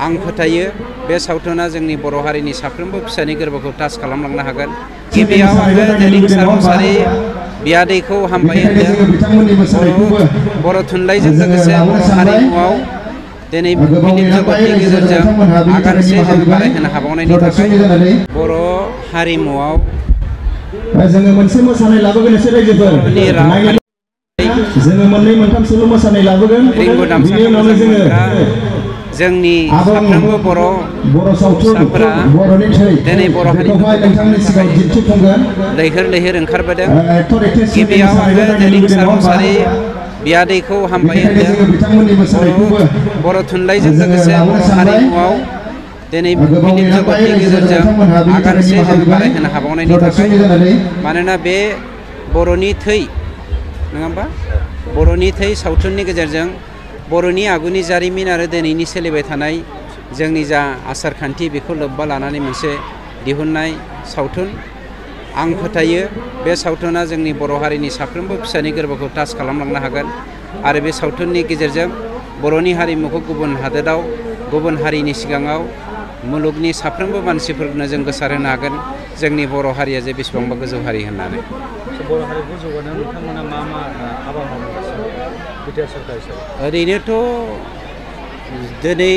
आं फोथायो बे सावथुना जोंनि बर' हारिनि साफ्रोमबो फिसानि गोरबोखौ टाच खालामलांनो हागोन। गिबियाव आङो रिंसार मुसाहारि बियादैखौ हामबाय होनदों। बर' थुनलाइजों लोगोसे बर' हारिमुआव दिनै फिल्म जगतनि गेजेरजों आगानसे जों बारायहोनो हाबावनायनि थाखाय बर' हारिमुआव जोङो मोनसे मोसानाय लाबोगोन एसे रायजोफोर जोङो मोननै मोनथामसोल' मोसानाय लाबोगोन बिनि उनावनो जोङो जोंनि साफ्रोमबो बर' फिसाफोरा दिनै बर' हारिमुखौ लैहोर लैहोर ओंखारबोदों। गिबियाव आङो रिंसार मुसाहारि बियादैखौ हामबाय होनदों। बर' थुनलाइजों लोगोसे बर' हारिमुआव दिनै फिल्म जगतनि गेजेरजों आगानसे जों बारायहोनो हाबावनायनि थाखाय मानोना बे बर'नि थै नङा होमबा बर'नि थै सावथुननि गेजेरजों बर'नि आगुनि जारिमिन आरो दिनैनि सोलिबाय थानाय जोंनि जा आसार खान्थि बेखौ लोब्बा लानानै मोनसे दिहुननाय सावथुन। आं फोथायो बे सावथुना जोंनि बर' हारिनि साफ्रोमबो फिसानि गोरबोखौ टाच खालामलांनो हागोन आरो बे सावथुननि गेजेरजों बर'नि हारिमुखौ गुबुन हादोराव गुबुन हारिनि सिगाङाव मुलुगनि साफ्रोमबो मानसिफोरनो जों गोसारहोनो हागोन जोंनि बर' हारिया जे बेसेबांबा गोजौ हारि होननानै। बर' हारिखौ जौगानायाव नोंथांमोना मा मा हाबा मावगासिनो बिटिआर सरकार हिसाबै? ओरैनोथ' दिनै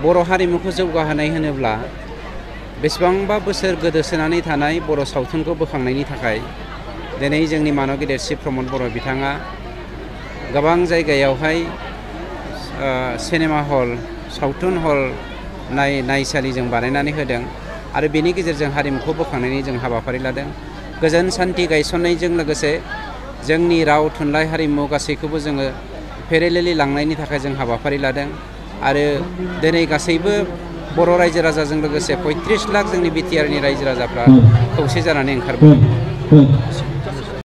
बर' हारिमुखौ जौगाहोनाय होनोब्ला बेसेबांबा बोसोर गोदोसोनानै थानाय बर' सावथुनखौ बोखांनायनि थाखाय दिनै जोंनि मानव गेदेर सि प्रमद बर' बिथाङा गोबां जायगायावहाय सिनेमा हल सावथुन हल नायसालि जों बानायनानै होदों आरो बेनि गेजेरजों हारिमुखौ बोखांनायनि जों हाबाफारि लादों। गोजोन सान्थि गायसननायजों लोगोसे जोंनि राव थुनलाइ हारिमु गासैखौबो जोङो पेरेलेलि लांनायनि थाखाय जों हाबाफारि लादों आरो दिनै गासैबो बर' रायजो राजाजों लोगोसे 35 लाख जोंनि बिटिआरनि रायजो राजाफ्रा खौसे जानानै ओंखारबोदों।